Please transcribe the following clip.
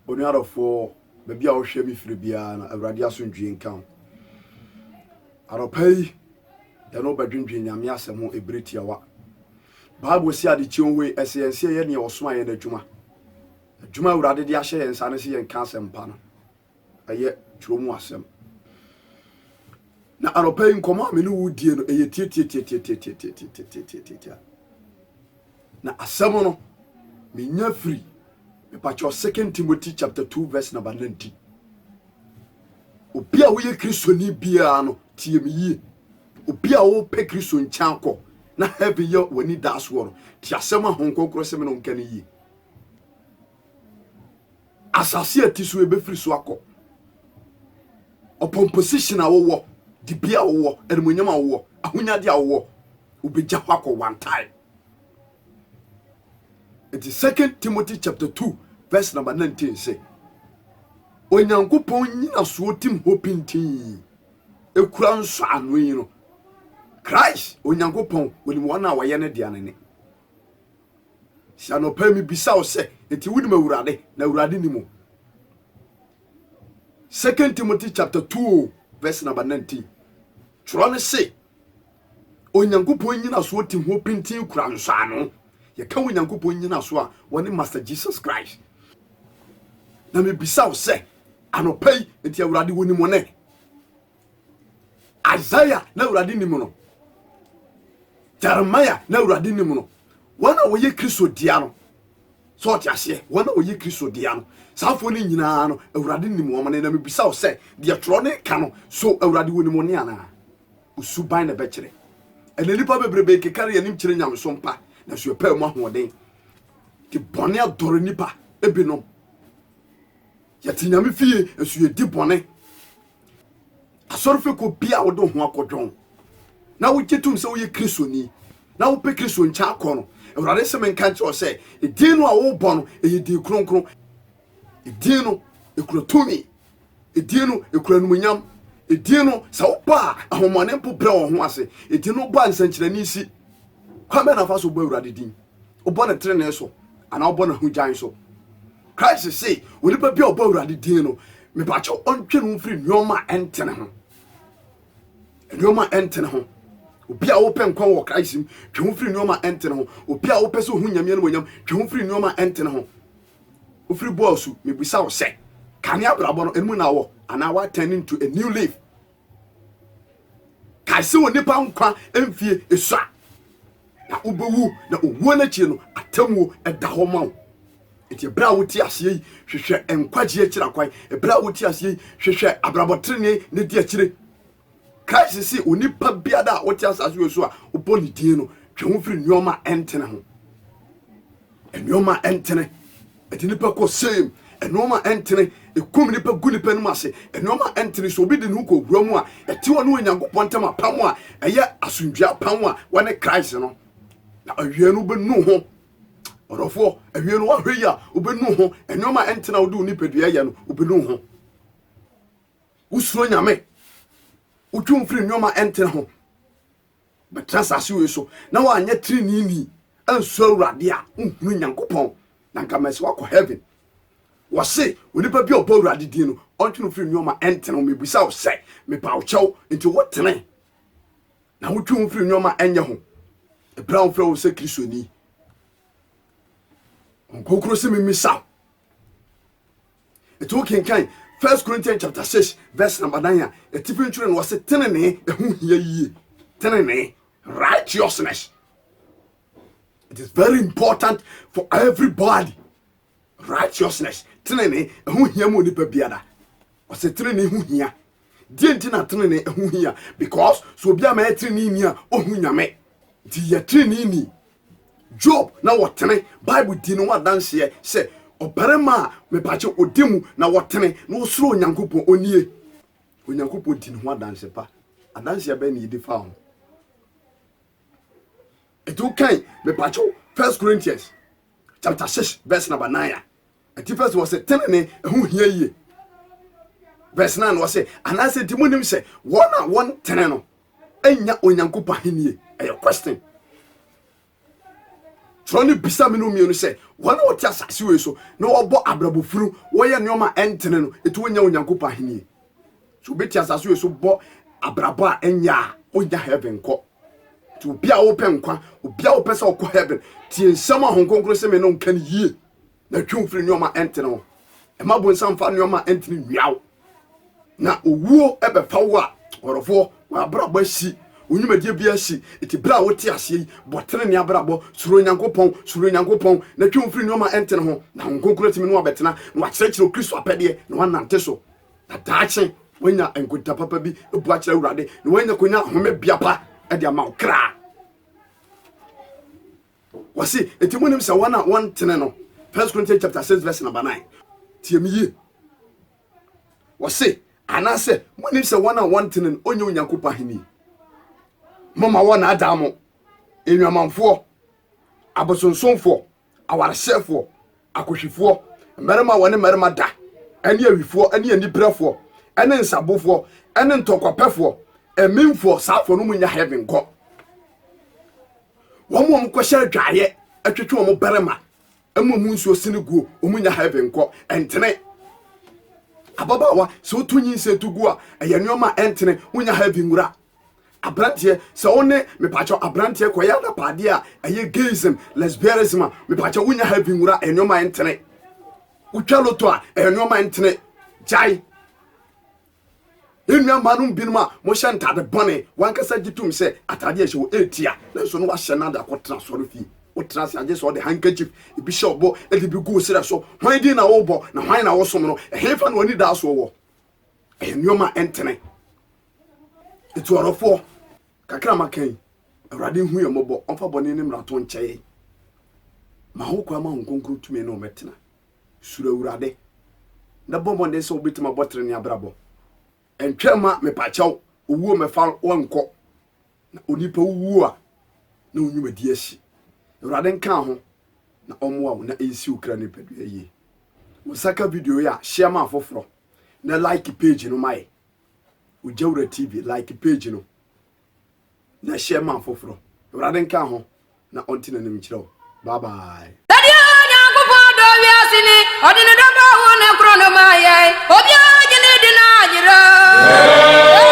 Onua dɔfoɔ, baabi a wohwɛ me firi biara no, Awurade asomdwie nka wo. Anɔpa yi, yɛne wo bɛdwendwen Nyame asɛm ho ɛberɛ tiawa. Bible se adekyeɛ hɔ yi, ɛsɛ yɛn sɛ yɛyɛ neɛ ɔsoma yɛn adwuma. Adwuma Awurade de ahyɛ yɛn nsa ne sɛ yɛnka asɛmpa no. Ɛyɛ twerɛ mu asɛm. Na anɔpa yi nkɔmmɔ a me ne wo die no, ɛyɛ tiatiatiatiatiatiatiatiatiatiatia. Na asɛm no, menya firi mepakyɛw Second Timothy chapter 2 verse number 19. Obi a woyɛ Kristoni biara no, tie me yie. Obi a wopɛ Kristo nkyɛn akɔ na heaven yɛ w'ani daa soɔ no, te asɛm a Honhom Kronkron sɛ me no nka no yie. Asase a ɛte so ebɛfiri so akɔ. Ɔpɔn position a wowɔ, dibea a wowɔ, animuonyam a wowɔ, ahonyade a wowɔ, wobɛgya hɔ akɔ one time. Nti Second Timothy chapter 2 verse number 19 sɛ, Onyankopɔn nyinasoɔ tim hɔ pintinn, ekura nsɔano yi no. Christ, Onyankopɔn, onim wɔn a wɔyɛ ne dea no ne. Sɛ anɔpa yi mebisa wo sɛ, nti wonim Awurade na Awurade nim wo? Second Timothy chapter 2 verse number 19. Twerɛ no se, Onyankopɔn nyinasoɔ te ho pintin kura nsɔano. Yɛka Onyankopɔn nyinasoɔ a, wɔne Master Jesus Christ. Na mebisa wo sɛ, anɔpa yi, nti Awurade wonim wo ne? Isaiah na Awurade nim no. Jeremiah na Awurade nim no. Wɔn a wɔyɛ Kristo dea no, sɛ ɔte aseɛ, wɔn a wɔyɛ Kristo dea no, saa afoɔ no nyinaa no, Awurade nim wɔn ne. Na mebisa wo sɛ, deɛ twerɛ no ka no, so Awurade wɔnim wo ne anaa? Osuban na ɛbɛkyerɛ. Ɛnɛ nnipa bebrebe kekare yɛn anim kyerɛ nyamesom pa, nanso yɛpɛ mu ahoɔden. De bɔne adɔre nnipa ebinom. Yɛte Nyame fie, nso yɛdi bɔne. Asɔrefekuo bi a wode wo ho akɔdwɔn na wogye tom sɛ woyɛ Kristoni na wopɛ Kristo nkyɛn akɔ no, Awurade sɛ menka nkyerɛ wo sɛ, edin no a wobɔ no, ɛyɛ din kronkron. Edin no, ekura tumi. Edin no, ekura animuonyam. Edin no, sɛ wobɔ a, ahonhommɔne mpo brɛ wɔn ho ase. Edin no wobɔ a, nsɛnkyerɛnne si. Kwan bɛn na fa so bɔ Awurade din? Wobɔ no trenee so anaa wobɔ no ahogyan so? Christ se, onipa bi a ɔbɔ Awurade din no, mepakyɛw ɔntwe ne ho mfiri nneɛma a ɛntene ho. Nneɛma a ɛntene ho. Obi a wopɛ nkwa wɔ Christ mu, twe ho firi nneɛma a ɛntene ho. Obi a wopɛ sɛ ohu Nyame animuonyam, twe ho firi nneɛma a ɛntene ho. Wofiri bɔɔ su, mebisa wo sɛ, kane abrabɔ no, ɛno mu na wɔ anaa wa turn into a new leaf? Kae sɛ onipa nkwa mfie esua. Na wobɛwu, na owuo no akyiri no, atemmuo da hɔ ma wo. Nti ɛberɛ a wote aseɛ yi, hwehwɛ nkwagyeɛ akyiri akwan. Ɛberɛ a wote aseɛ yi, hwehwɛ abrabɔ tenenee na di akyire. Christ se onipa biara a wote asase wei so a wobɔ ne din no, twe ho firi nneɛma a ɛntene ho. Nneɛma a ɛntene ɛde nipa kɔ same. Nneɛma a ɛntene ɛkum nipa gu nipa anim ase. Nneɛma a ɛntene so obi de ne ho kɔ wura mu a ɛte ɔne Onyankopɔn ntam apam a ɛyɛ asomdwoe apam a wɔne Christ no. Na awie no wobɛnu ho. Ɔdɔfoɔ, awie no woahwɛ yi a wobɛnu ho. Nneɛma a ɛntene a wode wo nipadua yɛ no wobɛnu ho. Wosuro Nyame. Wotwe wo firi nneɛma a ɛntene ho. Bɛtena asase wei so na woanyɛ treneeni ansuro Awurade a, wonhunu Nyankopɔn, na nka mɛsɛ woakɔ heaven. Wɔse onipa bi a ɔbɔ Awurade din no, ɔntwe no firi nneɛma ɛntene ho. Mebisa wo sɛ, mepa wo kyɛw, nti wotene na wotwe wo firi nneɛma ɛnyɛ ho ɛberɛ a wofrɛ wo sɛ Kristoni? Nkonkron se memmisa wo. Nti wokenkan First Corinthians chapter 6 verse number 9 a, atifi ntwerɛ no wɔse tenenee ɛho hia yie. Tenenee, righteousness. It is very important for everybody. Righteousness, tenenee ɛho hia mu onipa biara. Ɔsɛ tenenee ho hia. Deɛ nti na tenenee ɛho hia? Because so obi ama yɛ tenenee ni a, ɔhu Nyame. Nti yɛ tenenee ni. Job na wɔtene. Bible di ne ho adanseɛ sɛ ɔbarima a mepakye ɔdi mu na wɔtene na ɔsuro Onyankopɔn ɔnie. Onyankopɔn di ne ho adanse pa. Adanseɛ bɛn na yɛdi fa ho? Ɛti wokan mepakye First Corinthians chapter 6 verse number 9 a ɛti first wɔ sɛ tenene ɛho hia yie. Verse 9 wɔ sɛ anaasɛ nti monim sɛ wɔn a wɔntene no ɛnya Onyankopɔn ahennie? Ɛyɛ question. Twerɛ no bisa me no mmienu sɛ, wɔn a wɔte asase wei so na wɔbɔ abrabɔ funu, wɔyɛ nneɛma a ɛntene no, ɛti wɔnya Onyankopɔn ahennie. So obi te asase wei so bɔ abrabɔ a ɛnyɛ a, ɔnya heaven kɔ. Nti obi a wopɛ nkwa, obi a wopɛ sɛ ɔkɔ heaven, tie nsɛm a Honhom Kronkron se me ne wo nka no yie, na twe wo firi nneɛma a ɛntene ho. Ɛma bonsam mfa nneɛma a ɛntene nwia wo. Na owuo bɛfa wo a, ɔdɔfoɔ, w'abrabɔ asi, wo nnwumadie bi asi. Nti berɛ a wote aseɛ yi, bɔ tenenee abrabɔ, suro Onyankopɔn, suro Onyankopɔn, na twe wo firi nneɛma a ɛntene ho, na Honhom Kronkron atumi ne wo abɛtena, na wakyerɛkyerɛ wo Kristo apɛdeɛ, na woanante so. Na daakye woanya nkonta papa bi bu akyerɛ Awurade, na woanya konya homebea pa de ama wo kra. Wɔse, enti monim sɛ wɔn a wɔntene no, First Corinthians chapter 6 verse number 9. Tie me yie. Wɔse, anaasɛ monim sɛ wɔn a wɔntene no, ɔnyɛ Onyankopɔn ahenni. Moma wɔn adaa mo, nnwamanfoɔ, abosonsomfoɔ, awaresɛefoɔ, akohwifoɔ, mmarima a wɔne mmarima da, ne awifoɔ, ne aniberefoɔ, ne nsabofoɔ, ne ntɔkwapɛfoɔ, amimfoɔ, saa afoɔ no mu nya heaven nkɔ. Wɔn a wɔkɔhyɛ adwaeɛ twetwe wɔn barima ma wɔn nsuo sene guo, wɔn nya heaven nkɔ. Ɛntene. Ababaawa, sɛ woto nyinsɛn to gu a, ɛyɛ nneɛma a ɛntene, wonya heaven nwura. Abranteɛ, sɛ wo ne, mepakyɛw, abranteɛ kɔyɛ adapaadeɛ a ɛyɛ gayism, lesbianism a, mepakyɛw, wonya heaven nwura, ɛyɛ nneɛma a ɛntene. Wotwa loto a, ɛyɛ nneɛma a ɛntene. Gyae. Yɛn nua mmaa nom binom a mohyɛ ntaade bɔne, wankasa gye tom sɛ ataade a ɛhyɛ wɔ ɛretia, nanso no wahyɛ no ade akɔtena asɔre fie. Wotena ase agye sɛ ɔde handkerchief ebi hyɛ ɔbɔ de bi gu wo serɛ so. Hwan din na wobɔ na hwan na wosom no? Ɛhefa na w'ani daa soɔ wɔ? Ɛyɛ nneɛma a ɛntene. Eti ɔdɔfoɔ, kakra a maka yi, Awurade nhu yɛn mmɔbɔ, ɔmfa bɔne ne mmarato nkyɛ yɛn. Ma ho kwan ma Honhom Kronkron tumi ne wo mmɛtena. Suro Awurade, na bɔ mmɔden sɛ wobɛtumi abɔ trenee abrabɔ. Ɛntwɛn ma mepakyɛw, owuo mmɛfa wo nkɔ, na onipa wuo a, na wo nnwumadi ahyi. Awurade nka ho na ɔmmoa wo na ɛnsi wo kra nipadua yie. Wo nsa ka video yi a, share ma afoforɔ na like page no ma yɛ. Ogyawura TV, like page no na share ma afoforɔ. Awurade nka ho na ɔnte n'anim nkyerɛ wo. Bye bye. Sɛdeɛ Onyankopɔn dɔ wiase ni, ɔde ne dɔba wo ne korɔ no maa yɛn, obiara gye ne di no anyera.